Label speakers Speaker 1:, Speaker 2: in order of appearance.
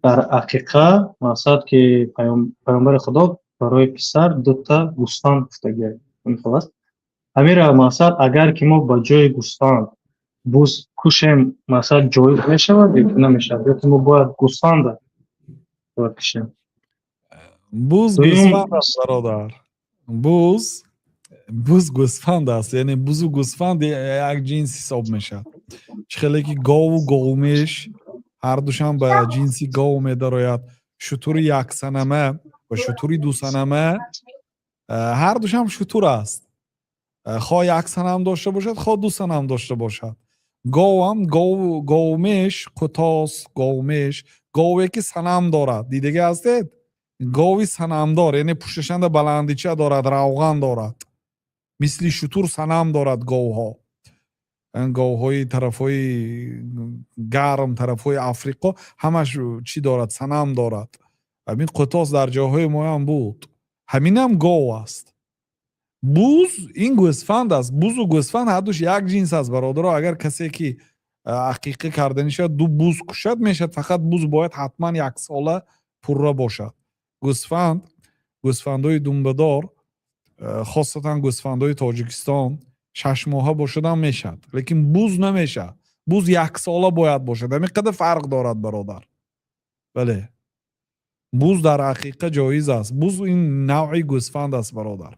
Speaker 1: Дар ақиқа мақсад ки паёмбари Худо барои писар дута гӯсфанд гуфтагиа, ҳамин аст. Ҳамира мақсад, агар ки мо ба ҷои гӯсфанд буз кушем, мақсад ҷоиз мешавад ё ки намешавад, ё ки мо бояд гӯсфанда бояд кушем?
Speaker 2: Буз гӯсфанд аст, бародар. Буз гӯсфанд аст, яъне бузу гӯсфанд як ҷинс ҳисоб мешавад. Чӣ хеле ки гову говмеш ҳардушам ба ҷинси гов медарояд, шутури яксанама ва шутури дусанама ҳардушам шутур аст, хоҳ як санам дошта бошад, хоҳ ду санам дошта бошад. Говам говмеш, қутос, говмеш, гове ки санам дорад, дидагӣ ҳастед? Гови санамдор, яъне пушташанда баландича дорад, равған дорад, мисли шутур санам дорад. Говҳо, говҳои тарафҳои гарм, тарафҳои Африқо, ҳамаш чӣ дорад? Санам дорад. Ҳамин қутос дар ҷойҳои моям буд, ҳаминам гов аст. Буз ин гӯсфанд аст. Бузу гӯсфанд ҳардуш як ҷинс аст, бародаро. Агар касе ки ақиқа карданӣ шавад, ду буз кушад, мешавад, фақат буз бояд ҳатман яксола пурра бошад. Гӯсфанд, гӯсфандҳои думбадор, хосатан гӯсфандҳои Тоҷикистон, 6 моҳа бошадам мешавад, лекин буз намешавад. Буз яксола бояд бошад. Ҳамин қадар фарқ дорад, бародар. Бале, буз дар ақиқа ҷоиз аст. Буз ин навъи гӯсфанд аст, бародар.